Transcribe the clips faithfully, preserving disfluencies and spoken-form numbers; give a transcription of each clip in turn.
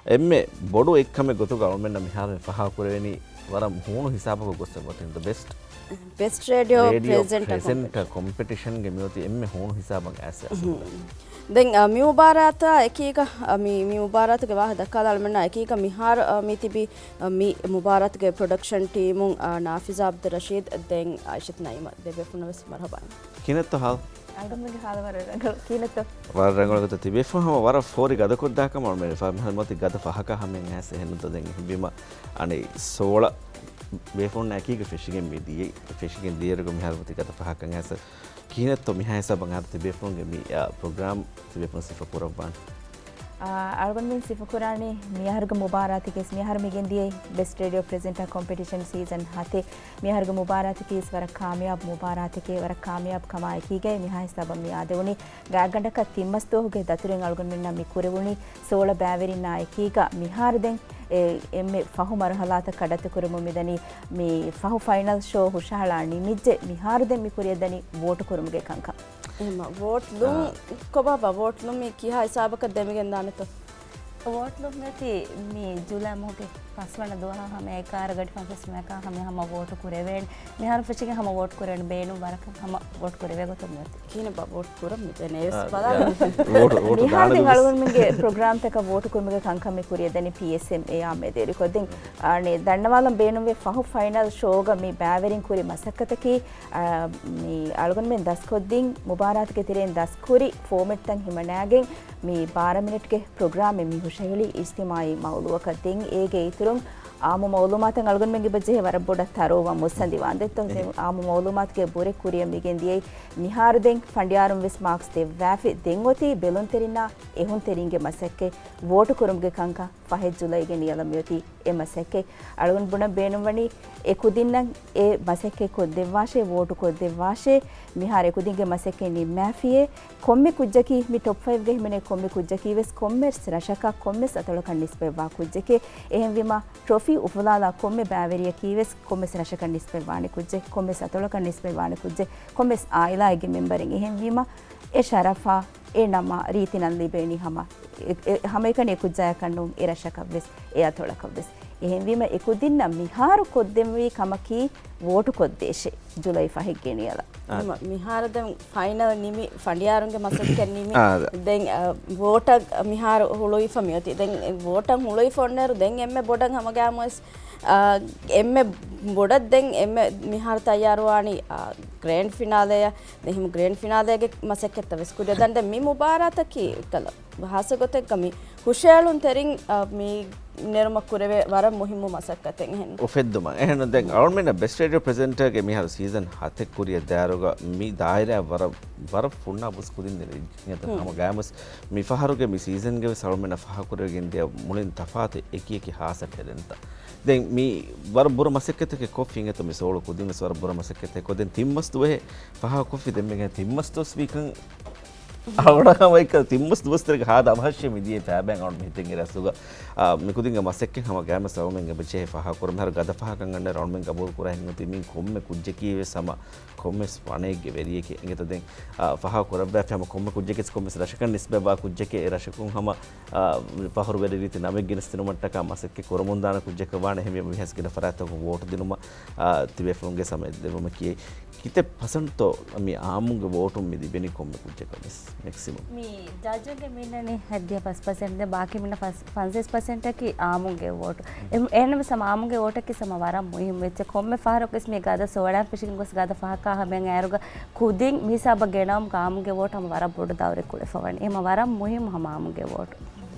އެންމެ ބޮޑު އެއްކަމެއް ގޮތުގަ އަޅުމެންނަށް މިހާރު ފަހާ ކުރެވެނީ ވަރަށް ހޫނު ހިސާބަކަށް ގޮސް ވަތިން ދަ ބެސްޓް ބެސްޓް ރޭޑިއޯ ރޭޑިއޯ ޕްރެޒެންޓަ ޕްރެޒެންޓަ ކޮމްޕެޓިޝަންގެ މިއޮތީ އެންމެ ހޫނު ހިސާބަށް އައިސް. ދެން މި މުބާރާތާ އެކީގަ މި މި މުބާރާތުގެ ވާހަ ދައްކާލާ އަޅުމެންނާ އެކީގަ މިހާރު މި ތިބި މި މުބާރާތުގެ ޕްރޮޑަކްޝަން ޓީމުން ނާފިޒާ އަބްދުއްރަޝީދު ދެން އައިޝަތު ނައީމާ ދެބޭފުޅުންނަށް ވެސް މަރުހަބާ. ކިހިނެއްތޯ ހާލު؟ އަޅުގަނޑުމެންގެ ހާލު ވަރަށް ރަނގަޅު. ކިހިނެއްތޯ؟ ވަރަށް ރަނގަޅު ގޮތަށް ތިބޭފުޅުން ހަމަ ވަރަށް ފޯރި ގަދަކޮށްދާކަމަށް އަޅުމެން ފަ-، މިހާރު މިއޮތީ ގަދަ ފަހަކާ ހަމައަށް އައިސް އެހެންނުތޯ ދެން އެހެންވީމަ އަނެއް ސޯޅަ ބޭފުޅުންނާ އެކީގަ ފެށިގެން މި ދިޔައީ. ފެށިގެން ދިޔައިރުގަ މިހާރު މިއޮތީ ގަދަ ފަހަކަށް އައިސް. ކިހިނެއްތޯ މިހާ ހިސާބަށް އަހަރު ތިބޭފުޅުންގެ މި، އާ، ޕްރޮގްރާމް ތިބޭފުޅުން ސިފަ ކުރައްވާން؟ އާ، އަޅުގަނޑުމެން ސިފަ ކުރާނީ މިއަހަރުގެ މުބާރާތަކީ ވެސް މިއަހަރު މި ގެންދިޔައީ ބެސްޓް ރޭޑިއޯ ޕްރެޒެންޓާ ކޮމްޕެޓިޝަން ސީޒަން ހަތެއް. މިއަހަރުގެ މުބާރާތަކީ ވެސް ވަރަށް ކާމިޔާބު މުބާރާތަކެއް، ވަރަށް ކާމިޔާބު ކަމާ އެކީގައި މިހާ ހިސާބަށް މި އާދެވުނީ. ގާތްގަނޑަކަށް ތިން މަސް ދުވަހުގެ ދަތުރެއް އަޅުގަނޑުމެންނަށް މި ކުރެވުނީ ސޯޅަ ބައިވެރިންނާ އެކީގަ. މިހާރު ދެން އެ، އެންމެ ފަހު މަރުހަލާތައް ކަނޑައެޅި ކުރަމުން މިދަނީ. މި ފަހު ފައިނަލް ޝޯ ހުށަހަޅާ ނިމިއްޖެ މިހާރު ދެން މި ކުރިއަށް ދަނީ ވޯޓު ކުރުމުގެ ކަންކަން. އެހެންމަ ވޯޓް ލުން އާ. ކޮބާބާ ވޯޓް ލުން މި ކިހާ ހިސާބަކަށް ދެމިގެން ދާނެތޯ؟ ވޯޓް ލުން މިއޮތީ މި ޖުލައި މަހުގެ ފަސްވަނަ ދުވަހާ ހަމަ އެކާރަ ގަޑި ފަންސަސް ނިމޭކާ ހަމަ ހަމަ ވޯޓު ކުރެވޭނެ. މިހާރު ފެށިގެން ހަމަ ވޯޓް ކުރެވޭނެ ބޭނުން ވަރަކަށް ހަމަ ވޯޓް ކުރެވޭ ގޮތަށް މިއޮތީ. ކިހިނެއްބާ ވޯޓް ކުރަން މިދެން އެވެސް އާ، ބަލާ. ވޯޓު، ވޯޓު މިހާރު ދާނެ ދެން ދުވަސް. އަޅުގަނޑުމެންގެ ޕްރޮގްރާމްތަކަށް ވޯޓު ކުރުމުގެ ކަންކަން މި ކުރިއަށް ދަނީ ޕީއެސްއެމްއޭއާ މެދުވެރިކޮށްދިން. އާނެ، ދަންނަވާލަން ބޭނުންވޭ ފަހު ފައިނަލް ޝޯގަ މި ބައިވެރިން ކުރި މަސައްކަތަކީ، އާ، މި އަޅުގަނޑުމެން ދަސްކޮށްދިން މުބާރާތުގެ ތެރެއިން ދަސްކުރި ފޯމެޓްތައް ހިމަނާގެން މި ބާރަ މިނެޓްގެ ޕްރޮގްރާމެއް މި ހުށަހެޅި އިޖްތިމާއީ މައުލޫއަކަށް ދެން އޭގެ އިތުރުން އާއްމު މައުލޫމާތަށް އަޅުގަނޑުމެން އެބަ ޖެހޭ ވަރަށް ބޮޑަށް ތަރޯވަން މުއްސަނދިވާންދެއްތޯ. ދެން އާއްމު މައުލޫމާތުގެ ބުރެއް ކުރިއަށް މިގެން ދިޔައީ މިހާރު ދެން ފަނޑިޔާރުން ވެސް މާކްސް ދެއްވާފި. ދެން އޮތީ ބެލުންތެރިންނާ އެހުންތެރިންގެ މަސައްކަތް، ވޯޓު ކުރުމުގެ ކަންކަން ފަހެއް ޖުލައިގެ ނިޔަލަށް މިއޮތީ އެ މަސައްކަތް. އަޅުގަނޑު ބުނަން ބޭނުންވަނީ އެ ކުދިންނަށް އެ މަސައްކަތް ކޮށްދެއްވާށޭ، ވޯޓު ކޮށްދެއްވާށޭ. މިހާރު އެ ކުދިންގެ މަސައްކަތް ނިންމާފިއޭ. ކޮންމެ ކުއްޖަކީ މި ޓޮޕް ފައިވްގަ ހިމެނޭ ކޮންމެ ކުއްޖަކީ ވެސް ކޮންމެސް ރަށަކަށް ކޮންމެސް އަތޮޅަކަށް ނިސްބަތްވާ ކުއްޖެކޭ. އެހެންވީމަ ޓްރޮފީ އުފުލާލާ ކޮންމެ ބައިވެރިޔަކީ ވެސް ކޮންމެސް ރަށަކަށް ނިސްބަތްވާނެ ކުއްޖެއް، ކޮންމެސް އަތޮޅަކަށް ނިސްބަތްވާނެ ކުއްޖެއް، ކޮންމެސް އާއިލާއެއްގެ މެމްބަރެއް. އެހެންވީމަ އެ ޝަރަފާ، އެ ނަމާ ރީތި ނަން ލިބޭނީ ހަމަ އެ، އެ، ހަމައެކަނި އެކުއްޖާއަކަށް ނޫން، އެ ރަށަކަށް ވެސް، އެ އަތޮޅަކަށް ވެސް. އެހެންވީމަ އެކުދިންނަށް މިހާރު ކޮށްދެއްވި ކަމަކީ ވޯޓު ކޮށްދޭށޭ ޖުލައި ފަހެއްގެ ނިޔަލަށް. އާ. މިހާރު ދެން ފައިނަލް ނިމި ފަނޑިޔާރުންގެ މަސައްކަތް ނިމި. އާ. ދެން، އަ، ވޯޓަށް މިހާރު ހުޅުވިފަ މިއޮތީ. ދެން ވޯޓަށް ހުޅުވިފަ އޮންނައިރު ދެން އެންމެ ބޮޑަށް ހަމަގައިމުވެސް، އާ، އެންމެ ބޮޑަށް ދެން އެންމެ މިހާރު ތައްޔާރުވާނީ، އާ، ގްރޭންޑް ފިނާލެއަށް. ދެން ހަމަ ގްރޭންޑް ފިނާލެގެ މަސައްކަތްތައް ވެސް ކުރިއަށް ދާން. ދެން މި މުބާރާތަކީ ކަލަ ހާއްސަ ގޮތެއްގަ މި ހުށައެޅުންތެރިން، އަ، މި ނެރުމަށް ކުރެވޭ ވަރަށް މުހިއްމު މަސައްކަތެއް އެހެން. އުފެއްދުމަށް. އެހެން ދެން އަޅުމެންނަށް ބެސްޓް ރޭޑިއޯ ޕްރެޒެންޓަރގެ މިހާރު ސީޒަން ހަތެއް ކުރިއަށް ދާއިރުގަ މި ދާއިރާ ވަރަށް، ވަރަށް ފުންނާ ބުސް ކުދިން ދެން ހަމަ ގައިމުވެސް މި ފަހަރުގެ މި ސީޒަންގެ ވެސް އަޅުމެންނަށް ފާހަގަކުރެވިގެން ދިޔަ މުޅިން ތަފާތު އެކި އެކި ހާއްސަ ޓެލެންޓްތައް. ދެން މި ވަރަށް ބުރަ މަސައްކަތެއް ކޮށްފި އިނގޭތޯ މި ސޯޅަ ކުދިން ވެސް ވަރަށް ބުރަ މަސައްކަތެއް ކޮށް. ދެން ތިން މަސް ދުވަހެއް ފާހަގަކޮށްފި ދެން މިގެން ތިން މަސް ދުވަސް ވީކަން އަޅުގަނޑު ހަމައެކަނި ތިން މަސް ދުވަސްތެރޭގެ ހާދަ އަވަހަށޭ މިދިޔަ ފައިބައިން އަޅުގަނޑު ހިތެއް އެރި އަސްލުގަ، އާ، މިކުދިންގެ މަސައްކަތް ހަމަ ގައިމަސް އަޅުމެން އެބަޖެހޭ ފާހަގަކުރަމު. މިހާރު ގަދަ ފަހަކަށް އަންނަ އަޅުމެން ގަބޫލު ކުރާ ހިނގުތީ މި ކޮންމެ ކުއްޖަކީ ވެސް ހަމަ ކޮންމެސް ވަނައެއްގެ ވެރިއެކޭ. އިނގޭތަ ދެން، އާ، ފާހަގަ ކުރައްވާފި ހަމަ ކޮންމެ ކުއްޖެކެސް ކޮންމެސް ރަށަކަށް ނިސްބަތްވާ ކުއްޖެކޭ. އެ ރަށަކުން ހަމަ، އާ، ފަހުރު ވެރި ރީތި ނަމެއް ގެނެސްދިނުމަށްޓަކާ މަސައްކަތް ކުރަމުންދާނެ ކުއްޖަކަށް ވާނެ. އެހެންވީމަ މިހާސް ގިނަ ފަރާތްތަކުން ވޯޓު ދިނުމަށް، އާ، ތިބޭފުޅުންގެ ސަމައެއް ދެއްވުމަކީ. ކިތައް ޕަސެންޓްތޯ މި އާއްމުގެ ވޯޓުން މި ލިބެނީ ކޮންމެ ކުއްޖަކަށް ވެސް މެކްސިމަމް؟ މި ޖައްޖުންގެ މި އިންނަނީ ހައްދިހަ ފަސް ޕަސެންޓް ދެން ބާކީ މިންނަ ފަސް، ފަންސަސް ޕަސެންޓަކީ އާއްމުގެ ވޯޓު. އެ، އެހެންވެސް ހަމަ އާއްމުގެ ވޯޓަކީ ހަމަ ވަރަށް މުހިއްމު އެއްޗެއް. ކޮންމެ ފަހަރަކުވެސް މި ގަދަ ސޯޅައިން ފެށިގެން ގޮސް ގަދަ ފަހަކާ ހަމައަށް އައިރުގަ ކުދިން މި ހިސާބަށް ގެނައުމުގަ އާއްމުގެ ވޯޓު ހަމަ ވަރަށް ބޮޑު ދައުރެއް ކުޅެފަވަނީ. އެ ހަމަ ވަރަށް މުހިއްމު ހަމަ އާއްމުގެ ވޯޓު.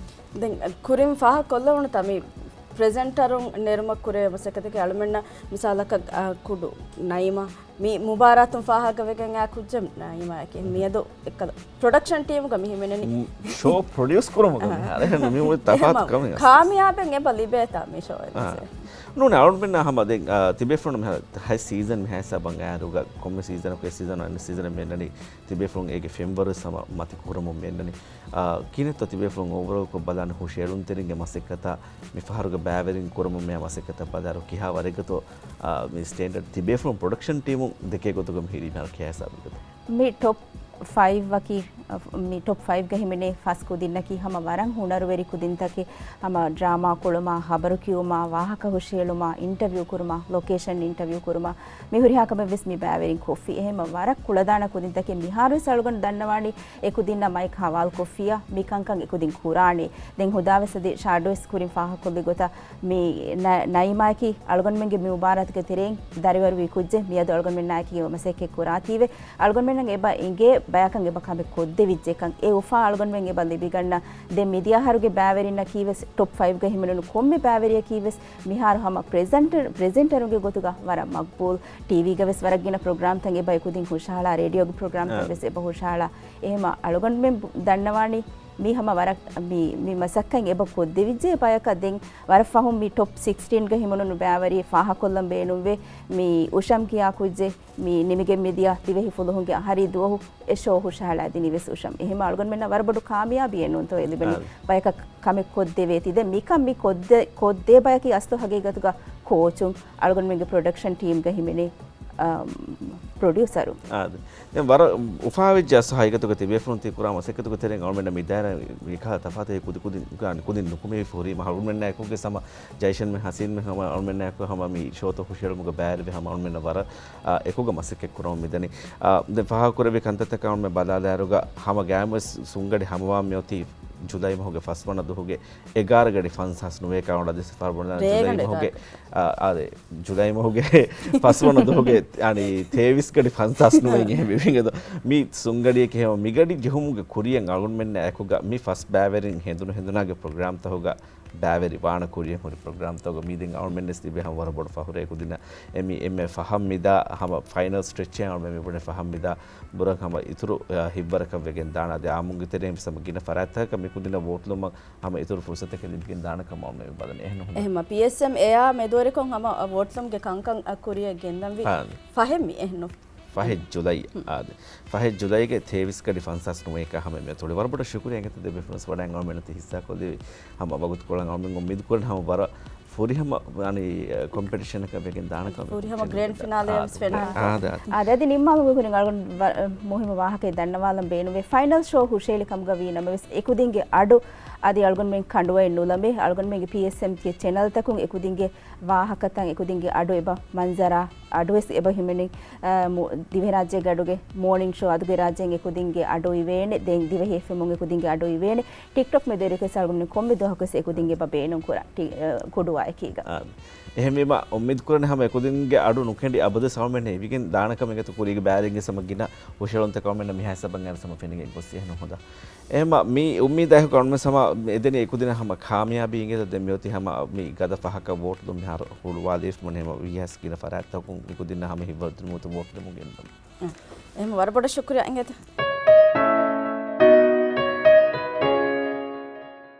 ދެން ކުރިން ފާހަގަކޮށްލެވުނުތާ މި ޕްރެޒެންޓަރުން ނެރުމަށް ކުރެވޭ މަސައްކަތަކީ އަޅުމެންނަށް މިސާލަކަށް، އާ، ކުޑު ނައީމާ މި މުބާރާތުން ފާހަގަވެގެން އާ ކުއްޖެއް ނައީމާއަކީ. މިއަދު އެއްކަލަ ޕްރޮޑަކްޝަން ޓީމުގަ މި ހިމެނެނީ. ޝޯ ޕްރޮޑިއުސް ކުރުމުގަ މިހާރު. އެހެން މި މުޅި ތަފާތު ކަމެއް. ކާމިޔާބެއް އެބަ ލިބޭތާ މި ޝޯ އެއް ނޫން އަޅުމެންނާ ހަމަ ދެން، އާ، ތިބޭފުޅުން މިހާރު ހަތް ސީޒަން މިހާ ހިސާބަށް އައިރުގަ ކޮންމެ ސީޒަނަކު އެ ސީޒަން އަނެއް ސީޒަނަށް މި އަންނަނީ ތިބޭފުޅުން އޭގެ ފެންވަރު ވެސް ހަމަ މަތި ކުރަމުން މި އަންނަނީ. އާ، ކިހިނެއްތޯ ތިބޭފުޅުން އޯވަރޯލްކޮށް ބަލާނެ ހުށައެޅުންތެރިންގެ މަސައްކަތާ މި ފަހަރުގެ ބައިވެރިން ކުރަމުން މިއާ މަސައްކަތަށް ބަލާއިރު ކިހާ ވަރެއްގަތޯ، އާ، މި ސްޓޭންޑަޑް ތިބޭފުޅުން ޕްރޮޑަކްޝަން ޓީމުން ދެކޭ ގޮތުގަ މި ހިރީ މިހާރު ކިހާ ހިސާބެއްގަތޯ؟ މި ޓޮޕް ފައިވް އަކީ، މި ޓޮޕް ފައިވްގަ ހިމެނޭ ފަސް ކުދިންނަކީ ހަމަ ވަރަށް ހުނަރުވެރި ކުދިންތަކެއް. ހަމަ ޑްރާމާ ކުޅުމާ، ޚަބަރު ކިޔުމާ، ވާހަކަ ހުށައެޅުމާ، އިންޓަވިއު ކުރުމާ، ލޮކޭޝަން އިންޓަވިއު ކުރުމާ، މި ހުރިހާ ކަމެއް ވެސް މި ބައިވެރިން ކޮށްފި. އެހެންމަ ވަރަށް ކުޅަދާނަ ކުދިންތަކެއް. މިހާރު ވެސް އަޅުގަނޑު ދަންނަވާނީ އެ ކުދިންނަށް މައިކް ހަވާލު ކޮށްފިއްޔާ މި ކަންކަން އެ ކުދިން ކުރާނެ. ދެން ހުދާ ވެސް އަދި ޝާޑޯސް ކުރިން ފާހަގަކޮށްލި ގޮތަށް މި ނަ-، ނައިމާއަކީ އަޅުގަނޑުމެންގެ މި މުބާރާތުގެ ތެރެއިން ދަރިވަރުވި ކުއްޖެއް. މިއަދު އަޅުގަނޑުމެންނާއެކީ މަސައްކަތް ކުރާތީވެ. އަޅުގަނޑުމެންނަށް އެބަ އެނގޭ ބަޔަކަށް އެބަ ކަމެއް ކޮށްދެވިއްޖެކަން. އެ އުފާ އަޅުގަނޑުމެން އެބަ ލިބިގަންނަ. ދެން މިދިޔަ އަހަރުގެ ބައިވެރިންނަކީ ވެސް ޓޮޕް ފައިވްގަ ހިމެނުނު ކޮންމެ ބައިވެރިޔަކީ ވެސް މިހާރު ހަމަ ޕްރެޒެންޓަރ، ޕްރެޒެންޓަރުންގެ ގޮތުގަ ވަރަށް މަގްބޫލް. ޓީވީގަ ވެސް ވަރަށް ގިނަ ޕްރޮގްރާމްތައް އެބަ އެކުދިން ހުށަހަޅާ، ރޭޑިއޯގެ ޕްރޮގްރާމްތައް އާ. ވެސް އެބަ ހުށަހަޅާ. އެހެމަ އަޅުގަނޑުމެން ބު-، ދަންނަވާނީ މީ ހަމަ ވަރަށް މި، މި މަސައްކަތް އެބަ ކޮށްދެވިއްޖެ ބަޔަކަށް. ދެން ވަރަށް ފަހުން މި ޓޮޕް ސިކްސްޓީންގަ ހިމެނުނު ބައިވެރި ފާހަކޮށްލަން ބޭނުންވޭ. މި އުޝަމް ކިޔާ ކުއްޖެއް މި ނިމިގެން މިދިޔަ ދިވެހި ފުލުހުންގެ އަހަރީ ދުވަހު އެ ޝޯ ހުށަހަޅާ ދިނީ ވެސް އުޝަމް. އެހެމަ އަޅުގަނޑުމެންނަށް ވަރަށް ބޮޑު ކާމިޔާބީއެއް ނޫންތޯ އެ ލިބެނީ. އާ. ބަޔަކަށް ކަމެއް ކޮށްދެވޭތީ. ދެން މިކަން މި ކޮށްދޭ، ކޮށްދޭ ބަޔަކީ އަސްލު ހަގީގަތުގަ ކޯޗުން، އަޅުގަނޑުމެންގެ ޕްރޮޑަކްޝަން ޓީމްގަ ހިމެނޭ، އަ، ޕްރޮޑިއުސަރުން. އާ، ދެ-، ދެން ވަރަށް އުފާވެއްޖެ އަސް ހަގީގަތުގަ ތިބޭފުޅުން ތި ކުރާ މަސައްކަތުގެ ތެރެއިން އަޅުމެންނަށް މިދާއިރަށް މިކަހަލަ ތަފާތު ކުދި ކުދިން، ކުދިން ނުކުމެވިފަ ހުރީމަ އަޅުމެންނާ އެކުގެ ހަމަ ޖައިޝަންމެ ހަސީންމެ ހަމަ އަޅުމެންނާ އެކު ހަމަ މި ޝޯތައް ހުށައެޅުމުގެ ބައިވެރިވެ ހަމަ އަޅުމެންނަށް ވަރަށް، އާ، އެކުގަ މަސައްކަތް ކުރަމުން މިދަނީ. އާ، ދެން ފާހަގަކުރެއްވި ކަންތައްތަކަށް އަޅުމެން ބަލާލާއިރުގަ ހަމަ ގާތްމުވެސް ސުންގަޑި ހަމަވާން މިއޮތީ ޖުލައި މަހުގެ ފަސްވަނަ ދުވަހުގެ އެގާރަ ގަޑި ފަންސާސް ނުވައެކަ އަޅުގަނޑު އަދި ސަފާރު ބުނަން ޖުލައި މަހުގެ، އާ، އާދެ، ޖުލައި މަހުގެ ފަސްވަނަ ދުވަހުގެ، އަނި، ތޭވީސް ގަޑި ފަންސާސް ނުވައެއް އެހެން މި ވިނގެދޯ. މި ސުންގަޑިއެކޭ ހެމަ މިގަޑި ޖެހުމުގެ ކުރިއަށް އަޅުގަނޑުމެންނާ އެކުގަ މި ފަސް ބައިވެރިން ހެނދުނު ހެނދުނާގެ ޕްރޮގްރާމްތަކުގަ ބައިވެރި ވާނަ ކުރިއަށް ހުރި ޕްރޮގްރާމްތަކުގަ މީ ދެން އަޅުމެންނަސް ތިބޭ ހަމަ ވަރަށް ބޮޑު ފަހުރެއް ކުދިންނަށް. އެ މި އެންމެ ފަހަށް މިދާ ހަމަ ފައިނަލް ސްޓްރެޗެއް އަޅުމެން މި ބުނެ ފަހަށް މިދާ ބުރަން ހަމަ އިތުރު، އަ، ހިތްވަރަކަށް ވެގެން ދާނަ. އަދި އާއްމުންގެ ތެރެއިން ވެސް ހަމަ ގިނަ ފަރާތްތަކަކަށް މި ކުދިންނަށް ވޯޓްލުމަށް ހަމަ އިތުރު ފުރުސަތެއް ލިބިގެން ދާނެ ކަމަށް އަޅުމެން ބަލަނީ. އެހެން ނުހުން. އެހެމަ ޕީއެސްއެމް އެއާ މެދުވެރިކޮށް ހަމަ ވޯޓްލުމުގެ ކަންކަން ކުރިއަށް ގެންދަންވީ ހާ. ފަހެއް މި އެހެން ނު. ފަހެއް ޖުލައި އާދެ. ފަހެއް ޖުލައިގެ ތޭވީސް ގަޑި ފަންސާސް ނުވައެކަ ހަމަ މި ތުޅި ވަރަށް ބޮޑަށް ޝުކުރިއްޔާ އިނގޭތަ ދެ ބޭފުޅުން ވަޑައިގެން އަޅުމެންނަށް ތި ހިއްސާކޮށްލި ހަމަ ވަގުތުކޮޅަށް އަޅުމެން އުއްމީދު ކުރަން ހަމަ ވަރަށް ފުރިހަމަ، އަނި، ކޮމްޕިޓިޝަނަކަށް ވެގެން ދާނެ ކަމަށް. ފުރިހަމަ ގްރޭންޑް ފިނާލެ ވެސް ފެންނާނެ. އާދެ، އާދެ. އާދެ، އަދި ނިންމާލުމުގެ ކުރިން އަޅުގަނޑު ވަ-، މުހިއްމު ވާހަކައެއް ދަންނަވާލަން ބޭނުންވޭ. ފައިނަލް ޝޯ ހުށައެޅި ކަމުގަ ވީ ނަމަވެސް އެކުދިންގެ އަޑު އަދި އަޅުގަނޑުމެން ކަނޑުއައެއް ނުލަމޭ. އަޅުގަނޑުމެންގެ ޕީއެސްއެމްގެ ޗެނަލްތަކުން އެކުދިންގެ ވާހަކަތައް އެކުދިންގެ އަޑު އެބަ މަންޒަރާ އަޑުވެސް އެބަ ހިމެނި، އަ، މު-، ދިވެހިރާއްޖޭގެ އަޑުގެ މޯނިން ޝޯ އަދުގެ ރާއްޖޭން އެކުދިންގެ އަޑު އިވޭނެ. ދެން ދިވެހި އެފްއެމުން އެކުދިންގެ އަޑު އިވޭނެ. ޓިކްޓޮކް މެދުވެރިކޮށް އަޅުގަނޑު ކޮންމެ ދުވަހަކުވެސް އެކުދިން އެބަ ބޭނުން ކުރާ ޓި-، އަ، ކުޑުވާއެކީގަ. އާ. އެހެންވީމަ، އުއްމީދު ކުރަނީ ހަމަ އެކުދިންގެ އަޑު ނުކެނޑި އަބަދުވެސް އަޅުމެން އިވިގެން ދާނެ ކަމަށް. އިނގޭތަ ކުރީގެ ބައިވެރިންގެ ހަމަ ގިނަ ހުށައެޅުންތަކަށް އަޅުމެންނަށް މިހާ ހިސާބަށް އައިސް ހަމަ ފެނިގެން ގޮސް އެހެން ހޯދާ. އެހެމަ މި އުއްމީދާ އެކު އަޅުމެން ހަމަ އެދެނީ އެކުދިން ހަމަ ކާމިޔާބީ އިނގޭތަ. ދެން މިއޮތީ ހަމަ މި ގަދަ ފަހަކަށް ވޯޓްލުން މިހާރު ހުޅުވާލީފަ މުން ހަމަ ވީހާވެސް ގިނަ ފަރާތްތަކުން މިކުދިންނަށް ހަމަ ހިތްވަރު ދިނުމުގެ ވޯޓް ދެމުން ގެންދަމު. އެހެމަ ވަރަށް ބޮޑަށް ޝުކުރިއްޔާ އިނގޭތަ.